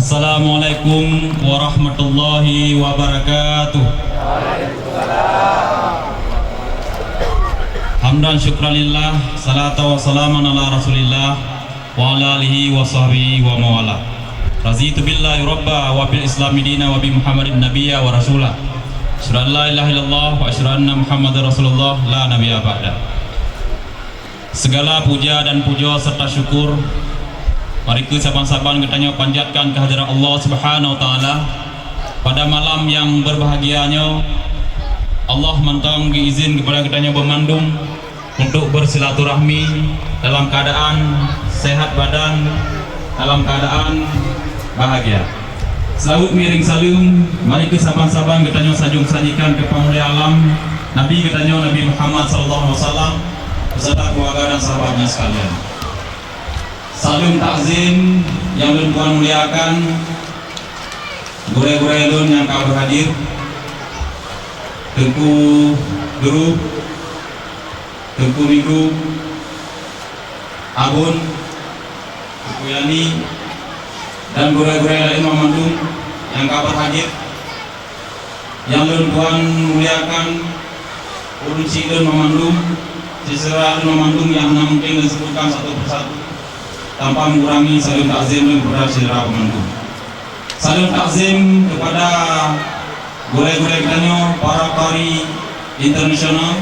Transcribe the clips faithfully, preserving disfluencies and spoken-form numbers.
Assalamualaikum warahmatullahi wabarakatuh. Hamdan syukran lillah, salatan wa salaman ala Rasulillah wa ala alihi wa sahbihi wa mawala. Razitu billahi rabba wa bil islami dina wa bi Muhammadin nabiyya wa rasula. Asyhadu an la ilaha illallah wa asyhadu anna Muhammadar Rasulullah la nabiyya ba'da. Segala puja dan puja serta syukur mari keu saban-saban geutanyoe panjatkan kehadirat Allah Subhanahu wa Taala. Pada malam yang berbahagia nyoe, Allah mantong geuizin kepada geutanyoe beumandum untuk bersilaturahmi dalam keadaan sehat badan, dalam keadaan bahagia. Seulaweuet miréng saleuem mari keu saban-saban geutanyoe sanjong sajikan keu Pangulée Alam, Nabi geutanyoe Nabi Muhammad sallallahu alaihi wasallam, beserta keluarga dan sahabatnya sekalian. Saleuem takzim nyang lôn tuan muliakan, gurée-gurée lôn nyang ka berhadir, Teungku Guru, Teungku Minggu, Abon, Teungku Yani, dan gurée-gurée laén banmandum nyang ka berhadir, nyang lôn tuan muliakan, ureuëng syiek lôn banmandum, syedara lôn banmandum nyang hana mungkin lôn sebutkan satu persatu, tanpa mengurangi saleuem takzim lôn kepada syedara banmandum. Saleuem takzim kepada gurée-gurée geutanyoe, para qari internasional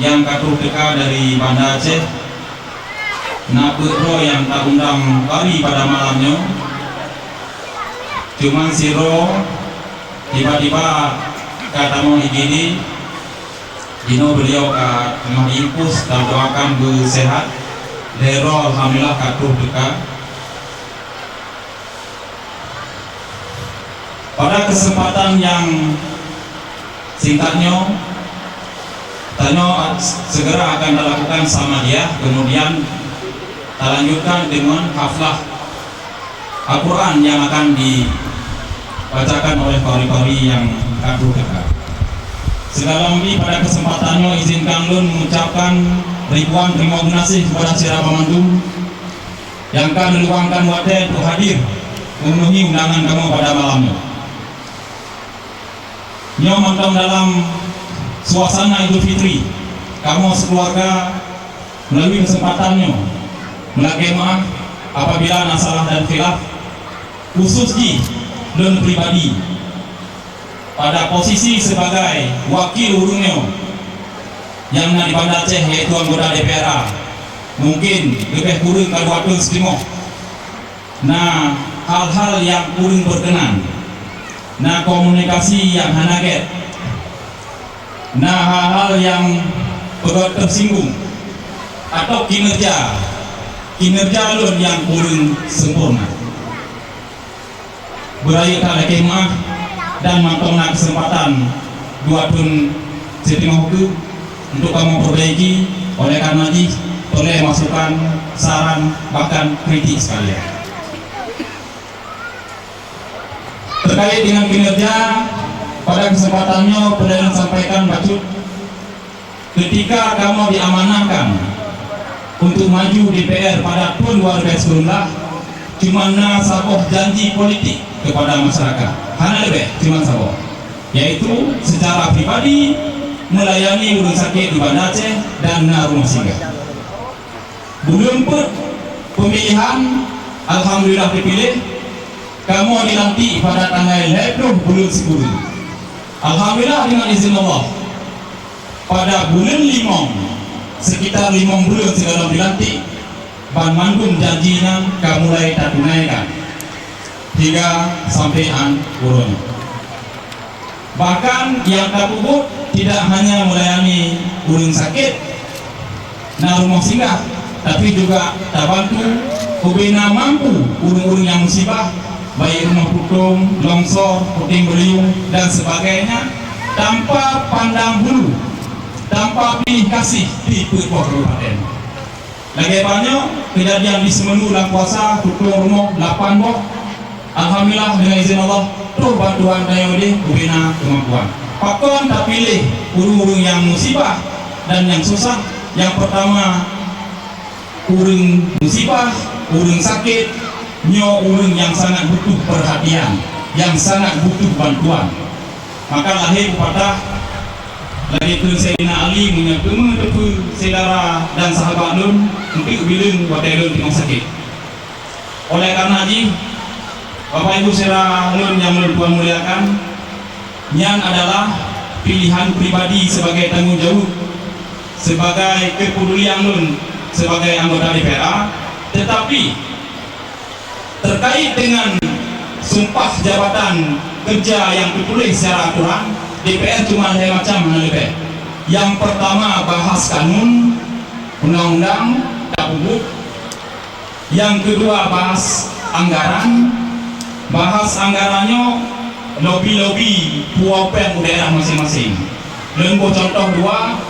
nyang ka troh teuka dari Banda Aceh. Na peuet droe nyang ta undang qari pada malam nyoe. Cuman sidroe tiba-tiba ka tamong I G D, jinoe beliau ka teungoh diinfus dan doakan beusehat. Lhée droe alhamdulillah ka troh teuka. Pada kesempatan yang singkat nyoe, tanyoe segera akan talakukan samadiyah, kemudian talanjutkan dengan haflah Al-Quran yang akan dibacakan oleh qari-qari yang ka troh teuka. Sigohlom pih pada kesempatan nyoe izinkan lôn mengucapkan ribuan terima kasih kepada syedara banmandum nyang ka meuluangkan watée untuk hadir memenuhi undangan kamoe pada malam nyoe. Nyoe mantong dalam suasana Idul Fitri, kamoe sekeluarga melalui kesempatan nyoe meulakée meuáh apabila na salah dan khilaf, khusus jih lôn pribadi pada posisi sebagai wakil ureuëng nyoe nyang na di Banda Aceh, yaitu anggota D P R A, mungkin leubeh kureueng ka dua thon siteungoh. Na hal-hal nyang kureueng berkenan, na komunikasi nyang hana gét, na hal-hal nyang peugét tersinggung, atau kinerja, kinerja lôn nyang kureueng sempurna. Beurayeuk that lakée meuáh dan mantong na keuseumpatan dua thon siteungoh keuh untuk kamoe peubaiki, oleh karena jih peureulée masukan, saran, bahkan kritik sekalian. Terkait dengan kinerja, pada kesempatan nyoe peureulée lôn sampaikan bacut. Ketika kamoe diamanahkan untuk maju D P R pada thon dua ribèe sikureueng blah, cuma na saboh janji politik kepada masyarakat. Hana leubeh, cuma saboh, yaitu secara pribadi melayani ureuëng sakét di Banda Aceh dan na rumoh singgah. Buleuen peuet peumilihan, alhamdulillah, dipiléh, kamoe dilantik pada tanggai lhèe ploh buleuen sikureueng. Alhamdulillah, deungon izin Allah, pada buleuen limong, sekitar limong buleuen sigohlom dilantik, banmandum janji nyan ka mulai tatunaikan hingga sampoe 'an uroe nyoe. Bahkan nyang tapeubuet tidak hanya melayani ureuëng sakét na rumoh singgah, tapi juga tabantu ubena mampu ureuëng-ureuëng nyang musibah, baik rumoh putong, longsor, puting beuliung, dan sebagainya, tanpa pandang bulu, tanpa piléh gaséh di peuet boh kabupaten. Lagée banyoe keujadian di Seumenu lam kuasa, putong rumoh lapan boh. Alhamdulillah, deungon izin Allah, troh bantuan tanyoe deh ubena keumampuan. Pakon tapiléh ureuëng-ureuëng nyang musibah dan nyang susah? Nyang peurtama, ureuëng musibah, ureuëng sakét, Nyoe ureuëng nyang sangat butuh perhatian, nyang sangat butuh bantuan. Maka lahé peupatah lagée kheun Saidina Ali, "Meunyoe teumeu-teupeu syedara dan sahabat lôn, eunteuk bileueng watée lôn teungoh sakét." Oleh karena jih, Bapak Ibu syedara lôn nyang lôn tuan muliakan, nyan adalah pilihan pribadi sebagai tanggong jaweueb, sebagai keupedulian lôn sebagai anggota D P R A, tetapi terkait dengan sumpah jabatan kerja yang tertulis secara aturan, D P R cuma lhée macam hana leubeh. Yang pertama bahas kanun, undang-undang, tapubuet. Yang kedua bahas anggaran. Bahas anggaran nyoe lobi-lobi puwoe péng u daerah masing-masing. Lôn boh contoh dua,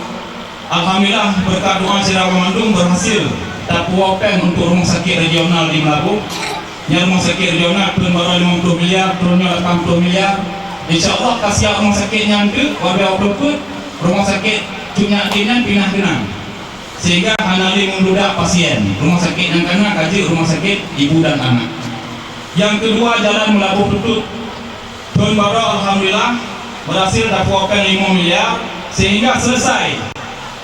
alhamdulillah berkat doa syedara mandum berhasil tapuwoe péng untuk rumah sakit regional di Meulaboh. Nyan rumah sakit regional thon barô limong ploh miliar, thon nyoe lapan ploh miliar. Insya Allah ka siap rumah sakit nyan teuk, watée peuet rumah sakit Cut Nyak Dhien nyan pinah keunan. Sehingga hana lé membludak pasien. Rumah sakit nyang kana ka jeuet rumah sakit ibu dan anak. Yang kedua, jalan Meulaboh Teutut. Thon barô alhamdulillah berhasil tapuwoe péng limong miliar sehingga selesai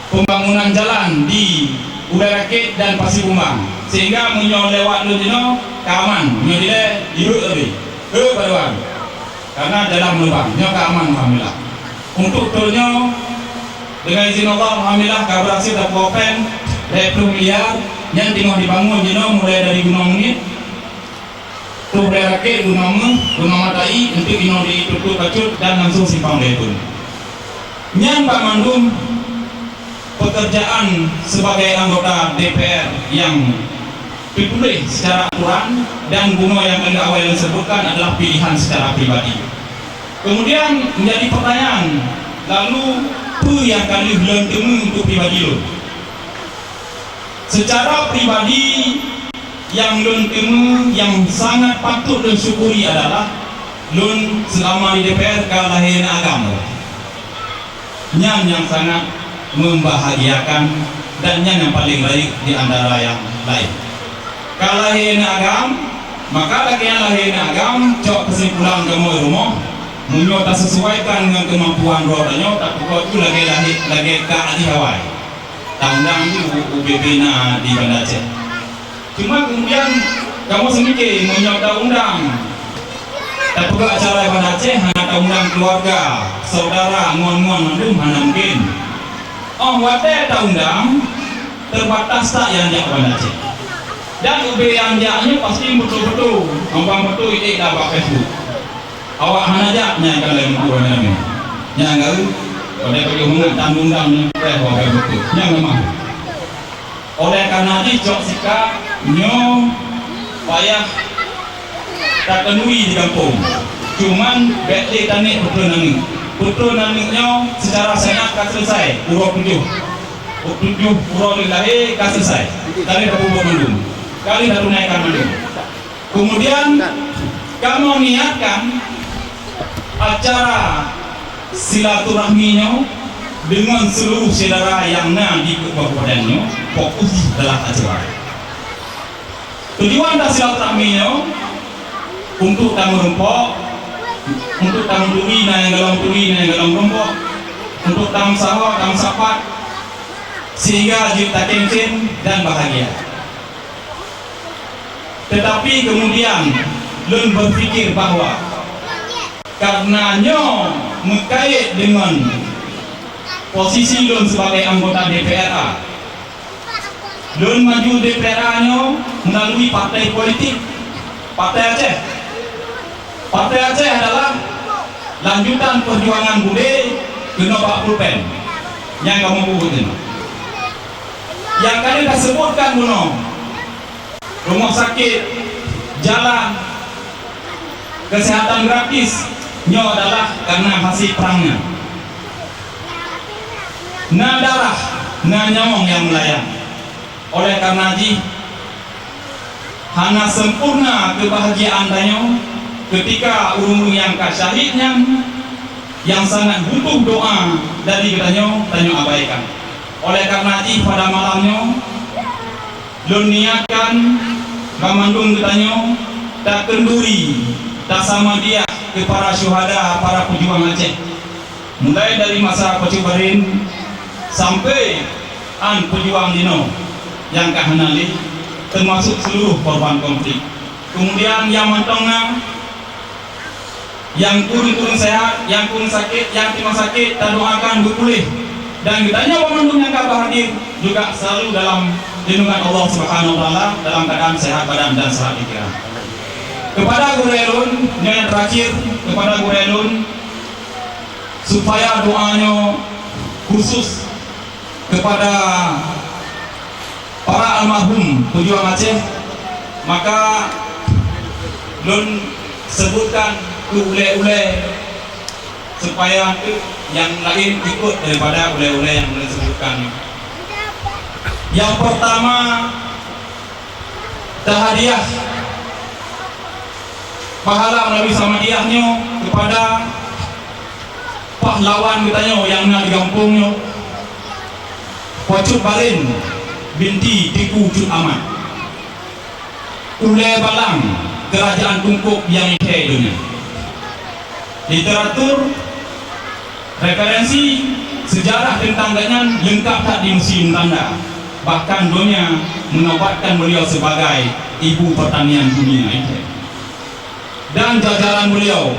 pembangunan jalan di Ulée Rakét dan Pasi Kumbang. Sehingga meunyoe lewat lôn jinoe ka aman, meunyoe dilée jeuet leubeh. Heuet baroe. Karena jalan meulubang, nyoe ka aman alhamdulillah. Untuk thon nyoe, dengan izin Allah alhamdulillah ka berhasil tapuwoe péng lhée ploh miliar nyang teungoh dibangun jinoe mulai dari Gunong Mengit, Ulée Rakét, Gunong Meuh, Gunong Matai, untuk inoe di Teutut bacut dan langsung Simpang Daeun. Nyan bak mandum pekerjaan sebagai anggota D P R yang tertulis secara aturan dan bunoe nyang keuneuk awai lôn sebutkan adalah pilihan secara pribadi. Kemudian menjadi pertanyaan, lalu peue nyang ka lheueh lôn teumé untuk pribadi lôn? Secara pribadi, nyang lôn teumé nyang sangat patut lôn syukuri adalah lôn selama di D P R ka lahé aneuëk agam. Nyan nyang sangat membahagiakan dan nyan nyang paleng rayeuk di antara nyang laén. Ka lahé aneuëk agam, maka lagée nyan lahé aneuëk agam, cok keusimpulan kamoe rumoh, meunyoe tasesuaikan ngon keumampuan droe tanyoe, tapeugot tu lagée lahé, lagée ka jih awai. Taundang ju u, u B B na di Banda Aceh. Cuma kemudian kamoe seumike meunyoe taundang, tapeugah acara Banda Aceh hana taundang keuluwarga, saudara, ngon-ngon mandum hana mungken. Óh watée taundang, teubatas that nyang jak Banda Aceh. Dan ubé nyang jak nyoe pasti beutôi-beutôi, ngon bang beutôi ék dah bak Facebook. Awak hana jak nyang ka lheueh meutuah nyan. Nyang geu, pada payuh mangat taundang nyoe teuh wagai beutôi. Nyang leumah. Oleh karena jih cok sikap nyoe payah takeuneui di gampông. Cuman bék lé tanék peutrön aneuëk. Peutrön aneuëk nyoe secara syariat ka selesai uroe tujoh. Uroe tujoh uroe lheueh lahé ka selesai. Ka lheueh tapeubuet mandum. Ka lheueh tatunaikan mandum. Kemudian, kamoe niatkan acara silaturahmi nyoe deungon seuluruh syedara nyang na di kabupaten nyoe, fokus jih adalah acara. Tujuan tasilaturahmi nyoe untuk tameurumpok, untuk tameuturi na nyang golom turi, na nyang golom rumpok, untuk tameusaho, tameusapat, sehingga jeuet takém-kém dan bahagia. Tetapi kemudian lôn berpikir bahwa karena nyoe meukait deungon posisi lôn sebagai anggota D P R A, lôn maju D P R A nyoe melalui partai politik Partai Aceh. Partai Aceh adalah lanjutan perjuangan Bude keunoe bak pulpen nyang kamoe peubuet nyoe. Nyang ka lheueh tasebutkan bunoe, rumah sakit, jalan, kesehatan gratis, nyoe adalah karena hasil perang nyan. Na darah, na nyawöng nyang meulayang. Oleh karena jih, hana sempurna keubahgiaan tanyoe keutika ureuëng nyang ka syahid nyan, nyang sangat butuh doa dari geutanyoe, tanyoe abaikan. Oleh karena jih, pada malam nyoe, lôn niatkan banmandum geutanyoe Takenduri, tasamadiah keu para syuhada, para peujuang Aceh. Mulai dari masa Pacut Barin sampai an peujuang jinoe nyang ka hana lé, teumasuk seluruh korban konflik. Kemudian nyang mantong na, nyang kureueng-kureueng sehat, nyang kureueng sakét, nyang teuma sakét, tadoakan geupuléh. Dan geutanyoe banmandum nyang ka bahdir juga selalu dalam lindungan Allah Subhanahu wa Taala, dalam keadaan sehat badan dan sehat pikiran. Kepada gurée lôn, nyoe nyang terakhir, kepada gurée lôn, supaya doa nyoe khusus kepada para almarhum peujuang Aceh, maka lôn sebutkan keu ulée-ulée supaya nyang laén ikut daripada ulée-ulée nyang lôn sebutkan. Nyang pertama, tahadiah pahala meulalu samadiah nyoe kepada pahlawan geutanyoe nyang na di gampông nyoe, Pacut Barin binti Teungku Cut Amat. Ulée balang Keurajaan Tungkôb nyang ikhée donya. Literatur, referensi, seujarah teuntang gobnyan leungkab that di Museum Belanda. Bahkan donya meunobatkan beuliau sibagai ibu peurtanian dunia ikhée. Dan jajaran beuliau,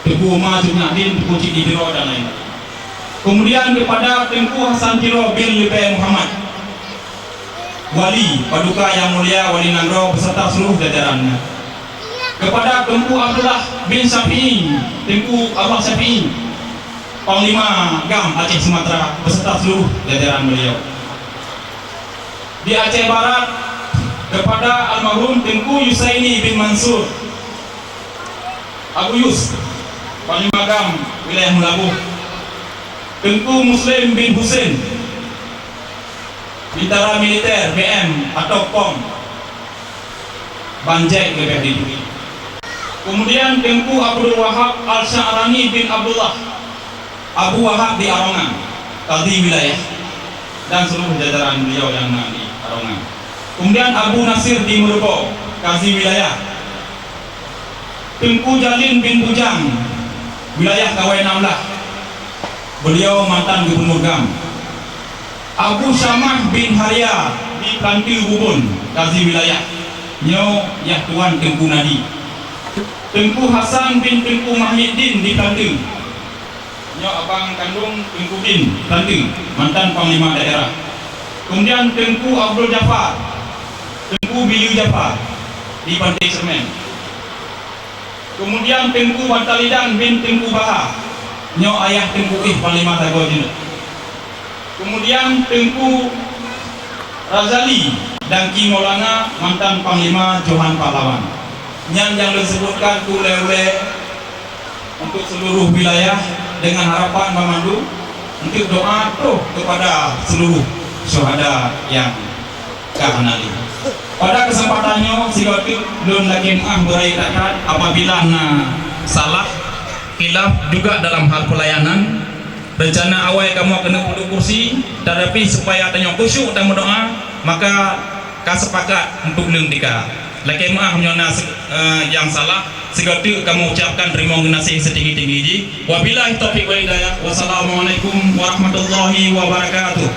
Teungku Uma Cut Nyak Dhien, Teungku Cik di Tiro dan lain-lain. Kemudian kepada Teungku Hasan Tiro bin Leubeh Muhammad, Wali Paduka Yang Mulia Wali Nanggroe beserta seluruh jajarannya. Kepada Teungku Abdullah bin Syafi'i, Teungku Abdullah Syafi'i, Panglima GAM Aceh Sumatra beserta seluruh jajaran beliau. Di Aceh Barat, kepada almarhum Teungku Yusaini bin Mansur, Abu Yus, Panglima GAM wilayah Meulaboh, Teungku Muslim bin Husein, Bintara Militer, B M atau Pom, Banjai leubeh dituri. Kemudian Teungku Abdul Wahab Al-Sya'rani bin Abdullah, Abu Wahab di Arongan, Kadhi Wilayah, dan seluruh jajaran beliau yang na di Arongan. Kemudian Abu Nasir di Meureubo, Kadhi Wilayah. Teungku Jalin bin Bujang, Wilayah Kawai Enam Blah. Beliau mantan Gubernur GAM. Abu Syamah bin Haria di Peulanteu Bubon, Kadhi Wilayah. Nyoe yah tuan Teungku Nadi. Teungku Hasan bin Teungku Mahyidin di Peulanteu. Nyoe abang kandong Teungku bin Peulanteu, mantan Panglima Daerah. Kemudian Teungku Abdul Jafar, Teungku Bilu Jafar di Pantai Semen. Kemudian Teungku Batalidan bin Teungku Baha, nyoe ayah Teungku Ih Panglima Sagoe jinoe. Kemudian Teungku Razali dan Ki Maulana, mantan Panglima Johan Pahlawan. Nyan nyang lôn sebutkan ulée-ulée untuk seluruh wilayah dengan harapan banmandum untuk doa troh kepada seluruh syuhada yang ka hana lé. Pada kesempatan nyoe, sigoe teuk lôn lakée meu'ah beurayeuk that-that apabila na salah, khilaf juga dalam hal pelayanan. Rencana awai kamoe keuneuk peuduek kursi, tetapi supaya tanyoe khusyuk dan meudoa, maka ka sepakat untuk leueng tika. Lakée meu'ah meunyoe na se-, eh, nyang salah, sigoe teuk kamoe ucapkan teurimong geunaséh seutinggi-tinggi jih. Wabillahi taufiq wal hidayah. Wassalamualaikum warahmatullahi wabarakatuh.